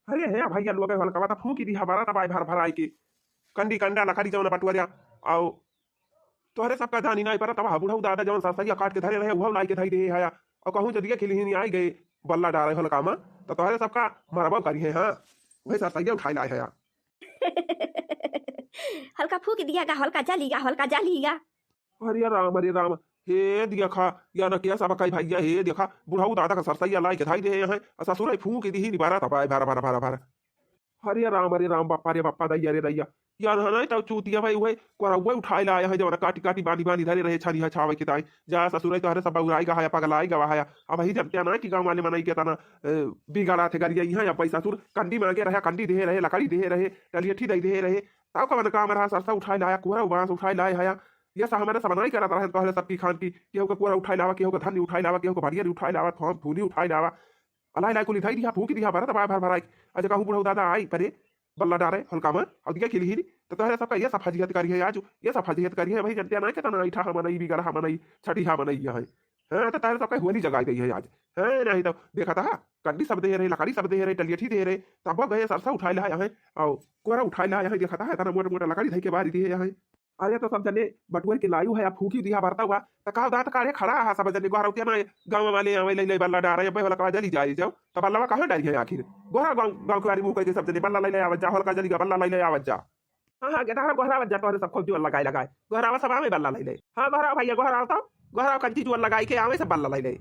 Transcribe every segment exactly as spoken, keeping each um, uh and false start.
अरे हे भैया लोग, हलकवा त फूंकी दिहा, बरत बाय भर भर आइके। कंडी कंडा लकड़ी जौन बटुअरिया, अउ तोहरे सबका जानी नाई परत बा, बुढ़ऊ दादा जौन सरसैया काट के धरे रहे, उहौ लाई के धई देहे हया। अउ कहूँ जदिया खिलही नहीं आई गए बल्ला डारे हलका मा, त तोहरे सबका मरबौ करिहे, हाँ, उहे सरसैया उठाई लाए हया। हलका फूंक दिया गा, हलका जली गा, हलका जली गा। अरे राम, अरे राम, हे देखा, या न के सब कई भैया, हे देखा, बुढ़ऊ दादा का सरसैया लाई के धई देहे हैं, अ ससुर फूंक दिही नि बरत बाय भर भर भर भर। अरे राम, अरे राम, बप्पा रे बप्पा, दैया रे दैया। या ना, नहीं तो चूतिया भाई, उहे कोरउवे उठाए लाए है, जवन काटी काटी बांधी बांधी धरे रहे, छरिया छावे के ताई। जा ससुर, तोहरे सब बउराई गवा है, पगलाई गवा है। अबही जनते ना कि गाँव वाले मनई के तना, अ, बिगड़ा थे गरिया इहाँ, या पैसा सुर कंडी मांगे रहे, कंडी देहे रहे, लकड़ी देहे रहे, टलियठी दई देहे रहे। तब कवन काम रहा, सरसा उठाए लाया, कोरा बांस उठाए लाए हया। ये सब हमारे सब नहीं करत रहे, तोहरे सबकी खान की, केहू का कोरा उठाए लावा, केहू का धन्नी उठाए लावा, केहू का भरिया उठाए लावा, थोम फूली उठाए लावा। अलाई लाई कुली धई दिहा, फूंकी दिहा, बरत बाय भर भराई। अज कहूँ बुढ़ऊ दादा आई परे, बल्ला डारे, हल्का मा, अउ दिया खिलही, त तोहरे सबका ये सब फजीहत करी है आज, ये सब फजीहत करी है भाई, जनते ना के तना ऐठा हम नहीं, बिगड़ा हम नहीं, छठिया हम नहीं है। हाँ, त तोहरे सबका होली जगाई गई है आज। हाँ, नहीं तो देखा था, कंडी सब दे रहे, लकड़ी सब दे रहे, टलियठी दे रहे, तब गए सरसा उठाए लाए हैं, अउ कोरा उठाए लाए हैं, देखा था, तना मोटा मोटा लकड़ी धई के बारी दिए हैं। अरे तो सब जने बटुअर के लायू है, अब फूंकी दिहा बरता हुआ, त का दांत काढ़े खड़ा है सब जने, गोहरौतिया ना गाँव वाले आवे, ले ले बल्ला डारे, अब हलकवा जली जाए जाओ, त बल्लवा कहाँ डारी है आखिर? गोहरा गाँव, गाँव के बारी मुँह कह के सब जने बल्ला ले ले आवत जा, हलका जली का बल्ला ले ले आवत जा। हाँ, हाँ, गेदहरा गोहरावत जा, तोहरे सब खूब जुअल लगाए लगाए, गोहरावा सब आवे बल्ला ले ले। हाँ, गोहरावा भैया, गोहरावा तो, गोहरावा कंची जुअल लगाई के आवे सब बल्ला ले ले।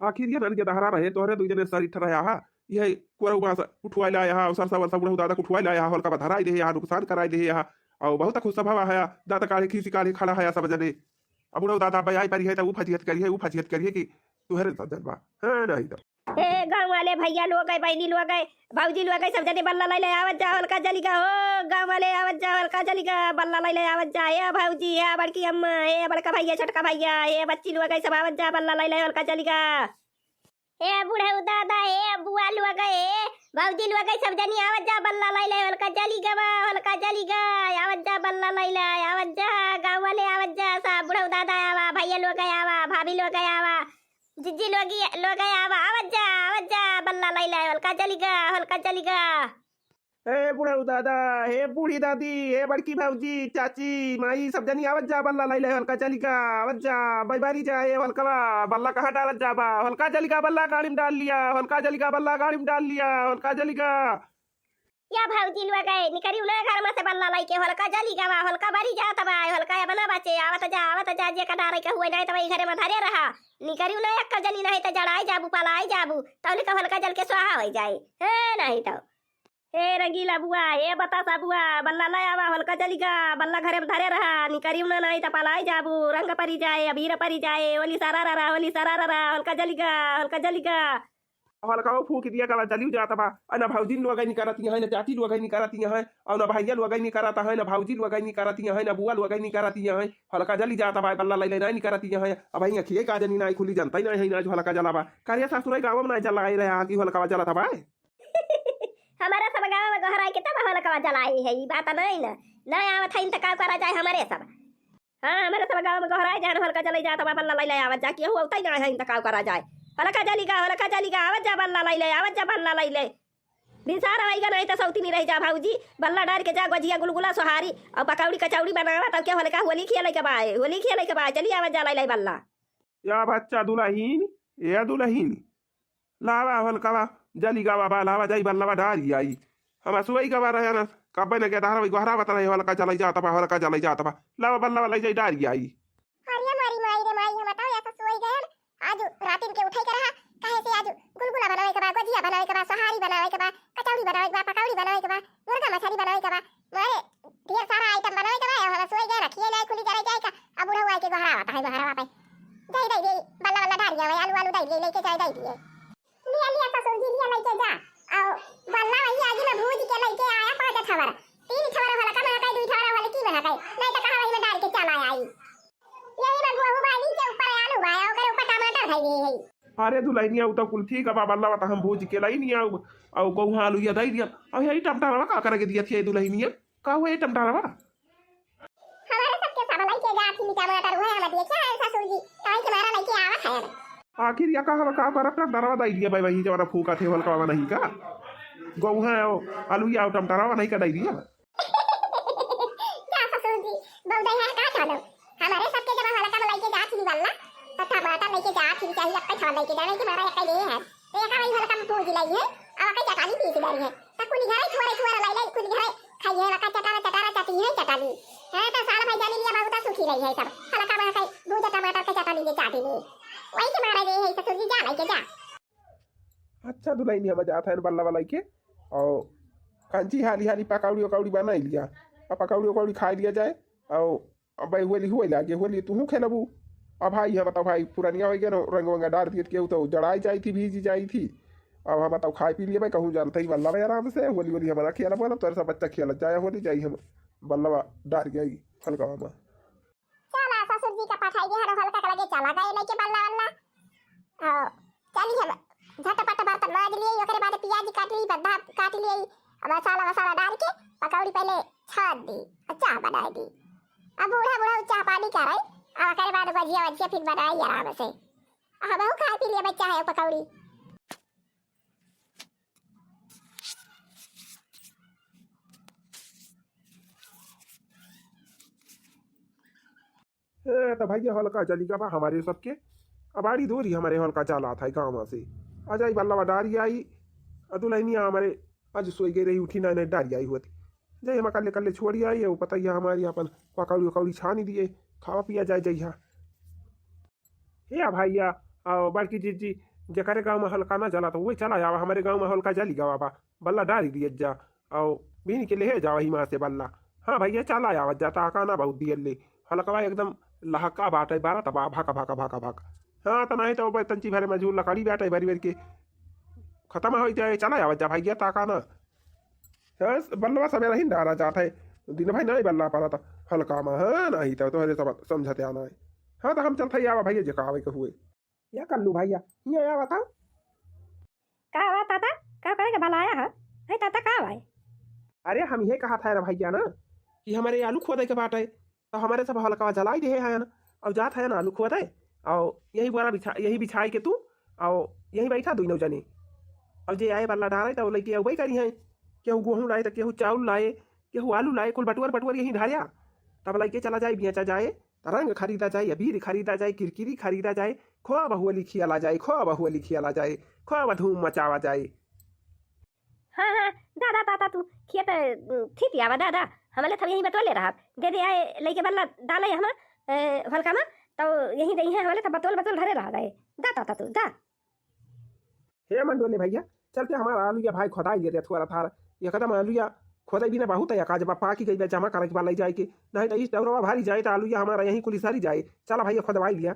आखिर ये नन गेदहरा रहे, तोहरे दुई जने सर इठ रहा हा, ये कोरऊ बांस उठवाए लाया हा, सरसा वरसा बुढ़ऊ दादा के उठवाए लाया हा, हलका बा धराई दे हा, नुकसान कराई दे हा, अउ बहुत खुश सभा है, दांत काढ़े, खीसी काढ़े खड़ा है सब जने। अब बुढ़ऊ दादा बयाई परी है, त ऊ फजीहत करी है, ऊ फजीहत करी है कि तुहरे सब जन बा। हाँ, नहीं तो। ए, गाँव वाले भैया लोग है, बहनी लोग है, भौजी लोग है, सब जने बल्ला लाई ले आवत जा, हलका जली का हो, गाँव वाले आवत जा, हलका जली का, बल्ला लाई ले आवत जा, ए भौजी, ए बड़की अम्मा, ए बड़का भैया, छोटका भैया, ए बच्ची लोग है, सब आवत जा, बल्ला लाई ले, हलका जली का। ए बुढ़ऊ दादा, ए बुआ लोग, ए भौजी लोग, सब जनी आवत जा, बल्ला लाई ले, हलका जली गवा, हलका जली गा, आवत जा, बल्ला लाई ले, आवत जा, गाँव वाले आवत जा, सब बुढ़ऊ दादा आवा, भैया लोग आवा, भाभी लोग आवा, जिज्जी लोग, लोग आवा, आवत जा, आवत जा, बल्ला लाई ले, हलका जली गा, हलका जली गा। ए बुढ़ऊ दादा, हे बूढ़ी दादी, हे बड़की भौजी, चाची, माई, सब जनी आवत जा, बल्ला लाई ले, हलका जली गा, आवत जा, बैबारी जा, ए हलकवा, बल्ला कहाँ डालत जा बा, हलका जली गा, बल्ला गाड़ी में डाल लिया, हलका जली गा, बल्ला गाड़ी में डाल लिया, हलका जली गा। या भौजी लोग है, निकरी उन्हें घर में से बल्ला लाई के, हलका जली गवा, हलका बरी जात बा, हलका या बना बचे, आवत जा, आवत जा, जे का डारे के हुए, नहीं तो वही घरे में धरे रहा, निकरी उन्हें एक जनी नहीं तो जड़ाई जाबू, पलाई जाबू, तौली का हलका जल के स्वाहा हो जाए, है नहीं तो। हे रंगीला बुआ, हे बतासा बुआ, बल्ला लै आवा, होलका जलिगा, बल्ला घरे में धरे रहा, निकरिउ ना नाहीं त पलाइ जाबू, रंग परि जाए, अबीर परि जाए, होली सारा रा रा, होली सारा रा रा, होलका जलिगा, होलका जलिगा। होलकावा फूँकि दिया गवा, जलिउ जात बा। अ ना भौजी लोगै निकरत हैं, ना चाची लोगै निकरत हैं, अउ ना भैया लोगै निकरत हैं, ना भौजी लोगै निकरत हैं, ना बुआ लोगै निकरत हैं। होलका जलि जात बा, बल्ला लै लै नाहीं निकरत हैं। अबहीं अँखियै का जनी नाहीं खुली, जनतै नाहीं है ना आज होलका जला बा। का रे ससुरै गाँव में नाहीं जलाए रहा कि होलकावा जलत बा। हमरे सब गाँव में गोहराइ के तब होलकवा जलाए है, ई बात नहीं न। ना आवत है त का करा जाए हमरे सब। हाँ, हमरे सब गाँव में गोहराइ जाए, होलका जलाइ जात बा, बल्ला लै लै आवत जा, केहू अउतै ना है त का करा जाए। होलका जलिगा, होलका जलिगा, आवत जा बल्ला लै लै, आवत जा बल्ला लै लै। भिनसार होइगा नहीं त सौतिनी रहि जा भौजी, बल्ला डारि के जा, गोझिया गुलगुला सोहारी अउ पकौड़ी कचौड़ी बनावा, तब के होलका होली खेलै के बा, होली खेलै के बा, चली आवत जा लै लै बल्ला। या बच्चा दुलहिन, ए दुलहिन, लावा होलकवा, जलिगवा बा, लावा जाई बल्लवा डारि आई। हम असुवै गवा रहे न, कब्बै न गेदहरा वही गोहरावत रहे, होलका जलाइ जात बा, होलका जलाइ जात बा। लावा बल्लवा लै जाई डारि आई। अरे मोरी माई रे माई, हम बताओ ऐसा सोई गए न, आज रातिन के उठै के रहा, काहे से आज गुलगुला बनावै के बा, गोझिया बनावै के बा, सोहारी बनावै के बा, कचौड़ी बनावै के बा, पकौड़ी बनावै के बा, मुर्गा मछरी बनावै के बा, मारे ढेर सारा item बनावै के बा, हम सोई गए न, खियै नाहीं खुली जराइ जाए का, अब बुढ़ऊ आइके गोहरावत है, गोहरावा पे। जाई दइ दिए, बल्ला बल्ला डारि आवै, आलू आलू दइ दिए, लइके जाई दइ दिए। लिया लिया ससुर जी, लिया लइके जा। अउ बल्ला वही आगे में भूजि के लइके आया पाँच ठवर। तीन ठवर होलका महकाई, दुइ ठवर होलकी महकाई। नाहीं त कहा वही में डारि के चला आई। यही में गोहू बानी के ऊपर आलू बा, ओकरे ऊपर टमाटर धइ दिए है। अरे दुलहिनिया, उ त कुल ठीक बा, बल्ला त हम भूजि के लइनी आउ, अउ गोहू आलू ये दइ दिया। अउ यही टमाटरवा का करे के दिया थी दुलहिनिया? का हुआ ये टमाटरवा? हमरे सबके सब लइके जात ही टमाटर, उहे हम देखे हैं ससुर जी, ताई के मारा लइके आवत है। आखिर या का हम का करब, टमाटरवा दइ दिया भाई, वही जवाना फूँकत है, होलकवा नहीं का? गोहूँ है, आलू या टमाटरवा नहीं कटाई दिया। जा ससुर जी, बउदाई है का जानो। हमारे सबके जब हलका में लइके जात ही बल्ला, तो टमाटर लइके जात ही, चाहे अक्का छाल लइके जाने कि मारा अक्का ले है। तो एका वही हलका में पूज लाई है, और अक्का चटानी पीस डाली है। तो कुल घरे थोड़े थोड़े लाई लाई, कुल घरे खाई है, अक्का चटारा चटारा चटी है चटानी। हाँ, तो साल भर जानी लिया बहुत सुखी रही है सब। हलका में कई भूजा टमाटर के चटानी के चाटी ली। वही के मारा दे है ससुर जी, जा लइके जा। अच्छा दुलहिनिया, हम जात हन बल्ला बल्ला के, और कंची हाली हाली पकौड़ी उकौड़ी बनाई लिया, और पकौड़ी उकौड़ी खाई लिया जाए। और अब भाई होली हुए लागे, होली तू खेलबू। अब भाई, हम बताओ भाई, पुरानिया हो गया ना, रंग वंग डार दिए, केहू तो जड़ाई जाई थी, भीजी जाई थी। अब हम बताओ खाई पी लिए भाई, कहूँ जानते ही बल्ला में आराम से होली होली हमारा खेला बोला, तोरे सब बच्चा खेलत जाए होली, जाई हम बल्ला डार गई हल्का में। चला ससुर जी का पठाई दे, हरो हल्का के लगे चला गए लेके बल्ला वल्ला। हाँ, चली हम झटपट बर्तन माज लिए, ओकरे बाद प्याज काट ली, बंधा काट लिए, अब मसाला वसाला डाल के पकौड़ी पहले छान दी और चाह बनाई दी। अब बूढ़ा बूढ़ा चाह पानी करे, और ओकरे बाद भजिया वजिया फिर बनाई आराम से। अब हम खाए पी लिए बच्चा है पकौड़ी। ए, तो भैया हल्का चली गवा हमारे सबके। अबाड़ी दूरी हमारे हल्का चला था गाँव से। आ जाई बल्लवा डारी आई, आ दुल्हनिया हमारे आज सोई गई रही, उठी ना, नहीं डारी आई होती। जाई हम कल्ले कल्ले छोड़ी आई, वो पता ही है हमारी अपन पकौड़ी उकौड़ी छानी दिए, खावा पिया जाए जइहा। हे आ भैया, आ बड़की जीजी, जेकरे गाँव में हल्का ना जला तो वही चला जावा, हमारे गाँव में हल्का जली गवा बा, बल्ला डारी दिए जा। और बीन के ले जावा ही माँ से बल्ला। हाँ भैया, चला आवत जा, ताका ना बहुत दियल ले। हलकवा एकदम लहका बाटे, बारत बा, भक, भक, भक, भक। हाँ, त नहीं तो बे तंची भरे मजूर लकड़ी बाटे, भरी भरी के खत्म हो जाए, चला आवत जा भैया, ताका ना। हाँ, बल्लवा सवेरा ही डारा जात है, दिन भाई नहीं बल्ला पारत हलका में। हाँ, नहीं तो तोहरे सब समझते आना है। हाँ, तो हम चलते आवा भैया, जे का आवे के हुए। या कल्लू भैया, हियाँ आवा था। का बा ताता? का करे के बलाया है? है ताता, का बा? अरे, हम ये कहा था रे भैया ना कि हमारे आलू खोदे के बाटे, तो हमारे सब हलकवा जलाई दे है ना, अब जात है ना आलू खोदे, और यही बोरा बिछा, यही बिछाई के तू, और यही बैठा दुइनो जने, और जे आए बल्ला डारे तो लइके अउबे करी हैं, केहू गोहूँ लाए तो केहू चाउर लाए, केहू आलू लाए, कुल बटुअर बटुअर यही धारिया, तब लइके चला जाए, बेचा जाए, त रंग खरीदा जाए, अबीर खरीदा जाए, किरकिरी खरीदा जाए, खूब होली खियाला जाए, खूब होली खियाला जाए, खूब धूम मचावा जाए। हाँ, हाँ, दादा, ताता, तू खेत, अ, थी पियावा, दादा, हमले थब यहीं बटोले रहब। दे दे आए, लइके बल्ला डाले हम, अ, हल्का में, तो यहीं दे हैं हमले थब बटोल, बटोल धरे रह जाए। दा, ताता, तू, दा। हे मंडोले भैया, चलते हमारा आलू या भाई खोदाई लिया थोड़ा थार, एकदम आलू या खोदाई बिना बहुत है, काज बा पाकी गई बा, जमा करे के बा, ले जाए के, नहीं तो इस डौरवा भारी जाए तो आलू या हमारा यहीं कुली सारी जाए। चला भैया, खोदवाई लिया।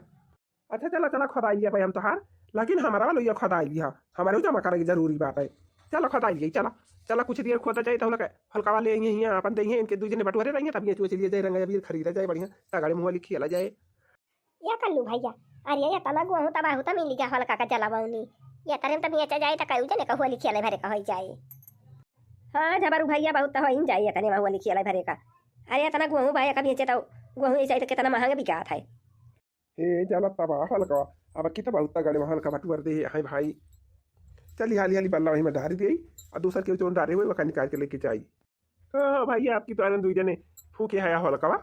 अच्छा, चला, चला, खोदाई लिया भाई हम तोहार, लेकिन हमारा वाला ये खोदाई लिया, हमारे जमा करे के जरूरी बात है। चला, खोदाई लिया, चला, चला, कुछ देर खोदा जाए, तो हम लोग हल्का वाले यहीं, यहाँ अपन देंगे, इनके दू जने बटोरे रहेंगे, तब ये चोच लिए जाए, रंग अबीर खरीदा जाए, बढ़िया तगड़े मुँह वाली खेला जाए। या कल्लू भैया, अरे, ये तना गोहूँ तबाहू त मिली गया हल्का का जलावनी, ये तरे में त बेचा जाए, त कई जने का होली खेले भरे का होई जाए। हाँ, झबरू भैया, बहुत तो होई जाए, ये तने में होली खेले भरे का। अरे, इतना गोहूँ भाई, कभी बेचे तो गोहूँ ऐसे तो कितना महंगा बिकात है। हे, जलत तबाह हलकवा, अब की तो बहुत तगड़े में हलका बटुअर दे है भाई। चली हाली हाली बल्ला वहीं में डारी दे, और दूसर के जौन डारे हुए वका निकाल के लेके जाई। हाँ, हाँ भैया, आपकी तो आनंद दुई जने फूके है हलकवा।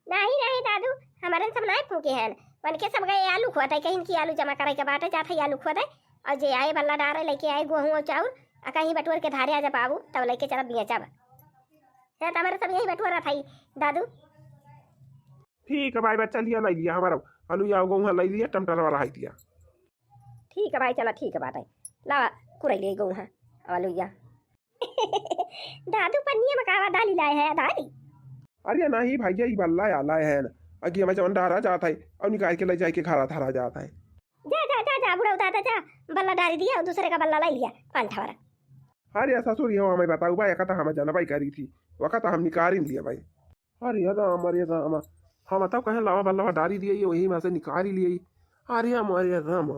नहीं, नहीं दादू, हमारे सब नहीं फूके हैं, मन के सब गए आलू खोदे, कहीं की आलू जमा करे के बाटे, जात है आलू खोदे, और जे आए बल्ला डारे लेके आए गोहूँ और चाउर, आ कहीं बटोर के धारे आ जा बाबू, तब लेके चला बेचब। हाँ, तो हमारे सब यही बटोरा था दादू। ठीक है भाई, बच्चा लिया, ले लिया हमारा आलू या गोहूँ ले लिया, टमाटर वाला है दिया। ठीक है भाई, चला, ठीक है बात है, लावा कुरई ले गोहूँ आलू या। दादू पन्निया में कावा डाली लाए है, डाली। अरे नहीं भैया, ई बल्ला आला है ना, अगी हमें जवन डारा जात है और निकाल के ले जाए के घरा धरा जात है। जा, जा, जा, जा, बुढ़ऊ दादा, जा, बल्ला डारी दिया और दूसरे का बल्ला ले लिया, पान ठवरा। अरे ससुर, ये हमें बताऊ भाई, एक तो हमें जनबाई करी थी, वका तो हम निकाल ही लिया भाई। अरे राम, अरे राम, हम तो कहे लावा बल्लवा डारी दिए, ये वही में से निकाल ही लिए। अरे राम, अरे राम,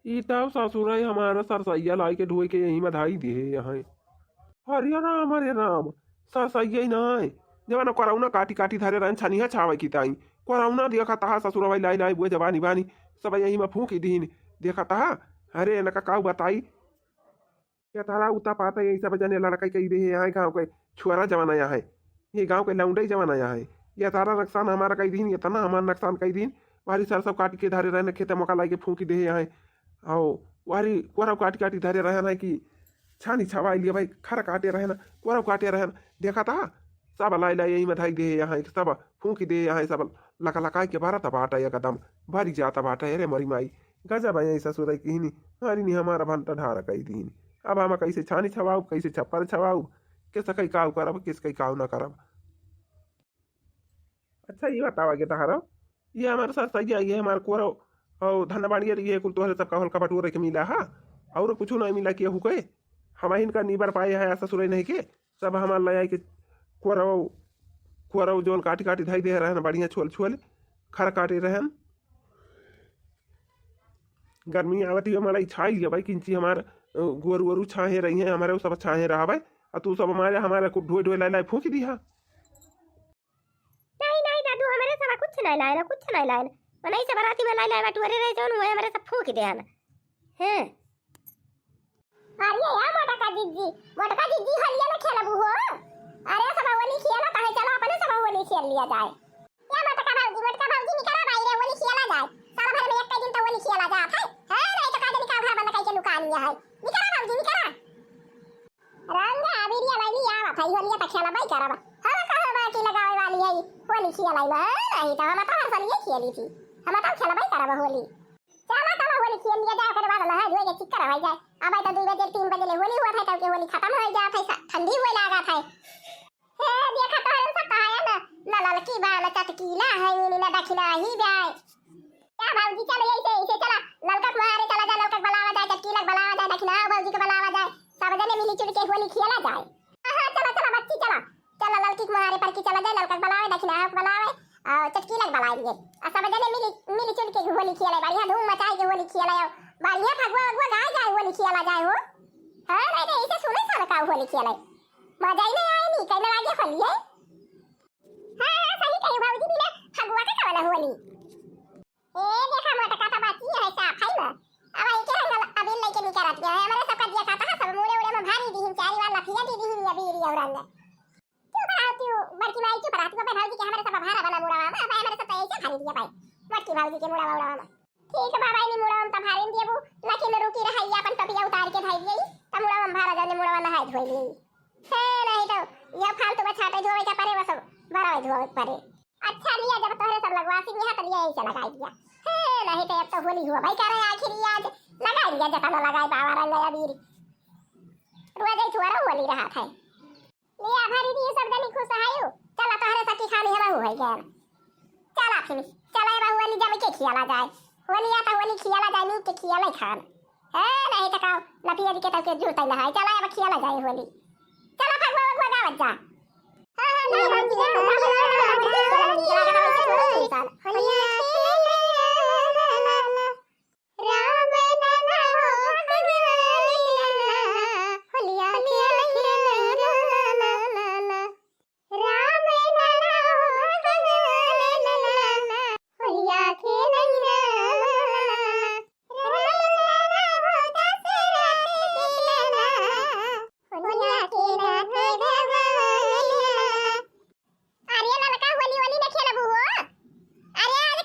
ई तब ससुर है हमारा सरसैया लाई के ढोई के यही में धाई दिए यहाँ। अरे राम, अरे राम, सरसैया ही ना है, जब ना कोरोना काटी काटी धरे रहन छनिया छावे की ताई, कोरोना देखा तहा ससुर भाई लाई लाई बुए जवानी बानी, सब यही में फूकी दीन, देखा तहा। अरे इनका काऊ बताई, यतारा उता पाता, यही सब जने लड़काई कई देहे, यहाँ गाँव के छुआरा जवान आया है, ये गाँव के लौंडई जवान आया है, यतारा नकसान हमारा कई दीन, यतना हमारा नकसान कई दीन। बारी सर सब काट के धरे रहन, खेते मौका लाई के फूंकी देहे यहाँ। आओ, वारी कोरव काटी काटी धरे रहन है कि छानी छवाई लिया भाई, खर काटे रहन, कोरव काटे रहन। देखा था, सब लाई लाई यही में धाई देहे यहाँ, सब फूंकी देहे यहाँ, सब लका लकाई के भरत बाटा एकदम, भरी जाता बाटा। अरे मरी माई, गजब है ससुर किहिनी, मारी नी हमारा भंटा ढार कई दीन। अब हम कैसे छानी छवाऊ, कैसे छप्पर छवाऊ, किस कई काव करब, किस कई काव ना करब। अच्छा, ये बतावा के तहारा, ये हमारे साथ सही है, ये हमारे कोरव और धनबाड़िया, ये कुल तोहरे सबका हल्का बटुआ रह के मिला है, और कुछ नहीं मिला किया हुके। हम इनका नीबर पाए है ससुरे नहीं के, सब हमार ले आई के कोरव, कोरव जोन काटी काटी धाई दे रहन, बढ़िया छोल छोल खर काटे रहन। गर्मी आवत ही हमारा इच्छा ही है भाई, किंची हमार, अ, गोरू वोरू छाहे रही हैं, हमारे सब छाहे रहा भाई, और तू सब हमारे, हमारे को ढोए ढोए लाई लाई फूंक दिया। नहीं, नहीं दादू, हमरे सब कुछ नहीं लायन, कुछ नहीं लायन। मनई सब राती में लाई लाई बटुअरे रहे जौन, वही हमरे सब फूंक देहन। हैं? अरे या मोटका जिज्जी, मोटका जिज्जी होलिया में खेलबू हो? अरे सब होली खेला ताहे, चलो अपने सब होली खेल लिया जाए। या मोटका भौजी, मोटका भौजी निकला बाई रे, होली खेला जाए। साल भर में एक दिन तो होली खेला जात है। हैं, नहीं तो का जानी का घर बंद कई के लुका लिया है। निकला भौजी, निकला। रंग अबीरिया लैली आवत है, होलिया त खेलबै करब। हम कहाँ बाकी लगावे वाली है, होली खेलै में, नहीं तो हम तो हर साल ये खेली थी। हम तो खेलबै करब होली। चला, चला, होली खेल लिया जाए, ओकरे बाद नहाए धोए के चिक्कर हो जाए। अब तो दू बजे, तीन बजे ले होली हुआ था, तब के होली खत्म हो जात है, ठंडी हुए लागत है। हे, देखा तोहरे सब कहा है ना, ना ललकी बा, ना चटकीला है, ना दखिनाही बा। या भौजी, चल, ऐसे, ऐसे चला, ललका के मारे चला जाए, ललका के बुलावा जाए, चटकीला के बुलावा जाए, दखिना भौजी के बुलावा जाए, सब जने मिली जुल के होली खेला जाए। हाँ, हाँ, चला, चला, बच्ची, चला, चला, ललकी के मारे पर की चला जाए, ललका के बुलावे, दखिना के बुलावे, और चटकीला के बुलाए लिए, और सब जने मिली, मिली जुल के होली खेले, बढ़िया धूम मचाए के होली खेले, और बढ़िया फगुआ वगुआ गाए जाए, होली खेला जाए हो। हाँ, नहीं, नहीं, ऐसे सुने साल का होली खेले, मजा ही नहीं आए, नहीं कहने लागे होली है। हाँ, हाँ, सही कही भौजी, बिना फगुआ के कवन होली। ए, देखा मोटका तो बाकी है साफ है ना। अब आई के रंग अबीर लेके निकलत गया है। हमारे सबका दिया खाता है, सब मुड़े उड़े में भारी दीहिन, चारी बार लफिया दी दीहिन अबीर और रंग। चुप रहा तू, बड़की माई चुप रहा तू, अपने भौजी के हमारे सब भारा बना मुड़ावा में, अब हमारे सब तो ऐसे भारी दिया भाई। बड़की भौजी के मुड़ावा उड़ावा में। ठीक है बाबा, इन्हीं मुड़ावा में तो भारी दिए बू, लेकिन रुकी रहा, ये अपन टोपिया उतार के धाई दिए, तो मुड़ावा में भारा जाने मुड़ावा नहाए धोए लिए। हे, नहीं तो यह फालतू का छाटे धोवे के परे, बस बराबर धोवे के परे। अच्छा लिया, जब तोहरे सब लगवासी नहीं है, तो लिया यही से लगाई दिया। हे, नहीं तो अब तो होली हुआ भाई, करे आखिर आज लगाई दिया, जतना लगाई बाबा रंग अबीर। रोज ही थोड़ा होली रहा था। लिया भरी दी सब जनी खुश आयु। चला तोहरे सब की खानी हम हुआ गया। चला फिर, चला बा होली जम के खियाला जाए। होली आ तो होली खियाला जाए, नीक के खियाला खान। हे, नहीं तो का, लपिया के तो के जुड़ता ही ना है। चला अब खियाला जाए होली। चला फगुआ वगुआ गावत जा। हाँ, हाँ, गाओ, गाओ, गाओ, गाओ। अरे ललका, होली, होली न खेलबू हो? अरे आज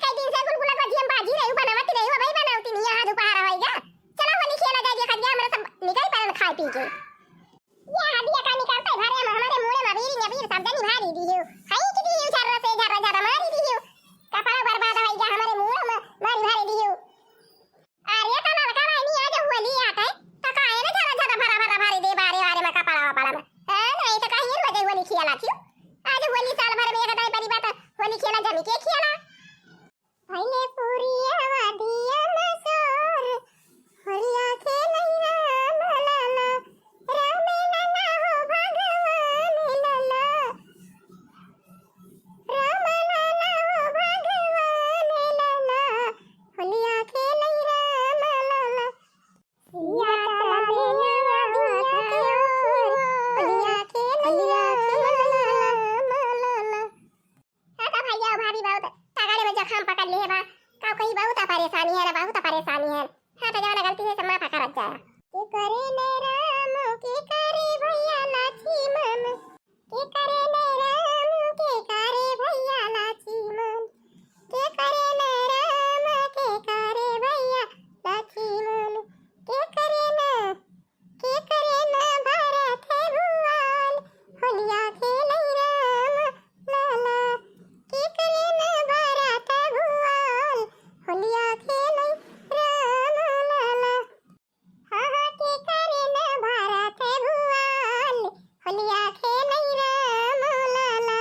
होलिया खेलै राम लाला,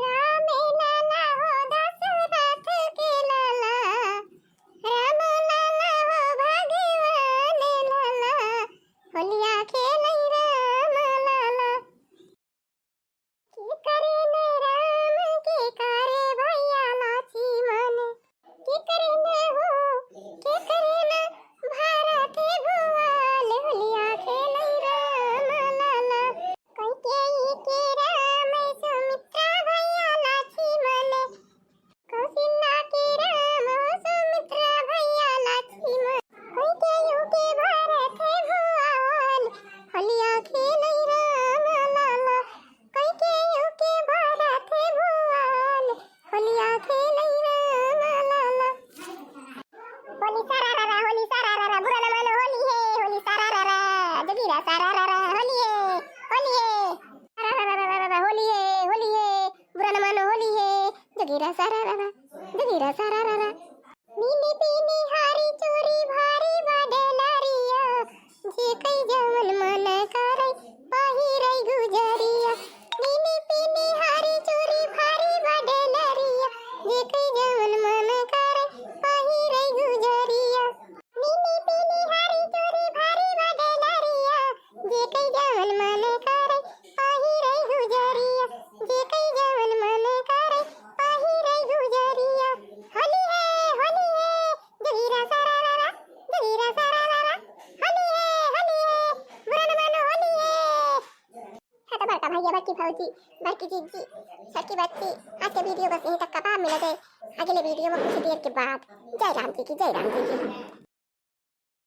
राम लाला हो दशरथ के लाला, राम लाला हो भगवान लाला, होलिया खेलै राम लाला। के करे ने राम के करे भैया लक्ष्मण, के करे ने हो, के करे ने भरत भुआल, होलिया खेलै राम लाला। कैकेयी के राम सुमित्रा भैया लक्ष्मण, कौशल्या के राम हो सुमित्रा भैया लक्ष्मण, कैकेयी के भरत भुआल, होलिया खेलै राम लाला, कैकेयी के भरत भुआल, होलिया खेलै राम लाला। होली सारा रा रा, होली सारा रा रा, बुरा न मानो होली है, होली सारा रा रा, जोगीरा सारा रा रा, होली है, होली है, सारा रा रा रा रा रा, होली है, होली है, बुरा न मानो होली है, जोगीरा सारा रा रा, जोगीरा सारा रा रा। नीली पीली हरी चूड़ी भारी बा डलरिया, जे कई जवन मन करे पहिरै गुजरिया। नीली पीली हरी चूड़ी भारी बा डलरिया, जे कई जवन मन करे पहिरै गुजरिया। नीली पीली हरी चूड़ी भारी बा डलरिया, जे कई जवन मन करे पहिरै गुजरिया, जे कई जवन मन करे पहिरै गुजरिया। होली है, होली है, जोगीरा सारा रा रा, जोगीरा सारा रा रा। होली है, होली है, बुरा न मानो होली है। हाँ तो बड़का भैया, बड़की भौजी, बड़की जीजी, छोटकी बच्ची, आज के video बस यहीं तक का बा। मिला जाए अगले video में कुछ देर के बाद। जय राम जी की, जय राम जी की।